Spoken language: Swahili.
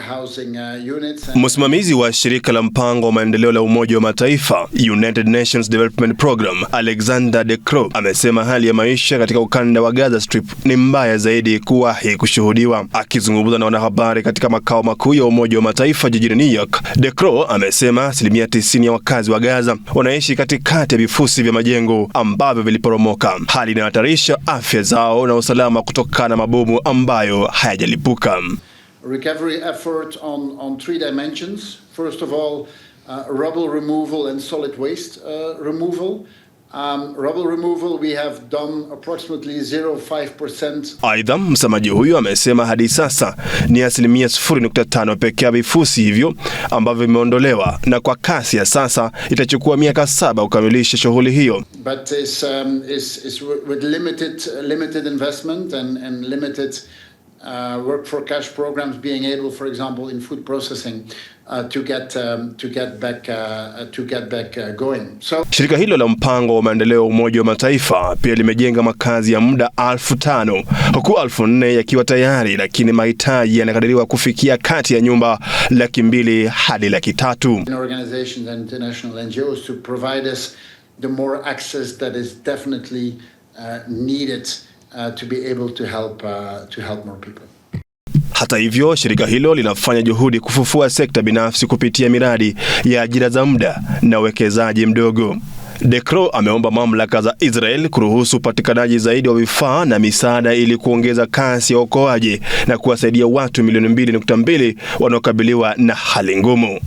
housing units. Msimamizi wa shirika la mpango wa maendeleo la Umoja wa Mataifa, United Nations Development Program, Alexander De Croo, amesema hali ya maisha katika ukanda wa Gaza Strip ni mbaya zaidi kuwahi kushuhudiwa. Akizungumza na wanahabari katika makao makuu ya Umoja wa Mataifa jijini New York, De Croo amesema 90% ya wakazi wa Gaza wanaishi katikati ya vifusi vya majengo ambavyo viliporomoka, hali inayohatarisha afya zao na usalama kutokana na mabomu ambayo hayajalipuka. Recovery effort on three dimensions. First of all, rubble removal and solid waste removal. Rubble removal, we have done approximately 0.5%. Aidha, msemaji huyu amesema hadi sasa ni 0.5% pekee ya vifusi hivyo ambavyo vimeondolewa, na kwa kasi ya sasa itachukua miaka 7 kukamilisha shughuli hiyo. But is with limited investment and limited work for cash programs being able, for example, in food processing, to get back going. So Shirika hilo la mpango wa maendeleo wa Umoja wa Mataifa pia limejenga makazi ya muda 5,000 huku 4,000 yakiwa tayari, lakini mahitaji yanakadiriwa kufikia kati ya nyumba 200,000 hadi 300,000. Organizations and international NGOs to provide us the more access that is definitely needed to be able to help more people. Hata hivyo, shirika hilo linafanya juhudi kufufua sekta binafsi kupitia miradi ya ajira za muda na uwekezaji mdogo. De Croo ameomba mamlaka za Israel kuruhusu upatikanaji zaidi wa vifaa na misaada ili kuongeza kasi ya uokoaji na kuwasaidia watu milioni 2.2 wanaokabiliwa na hali ngumu.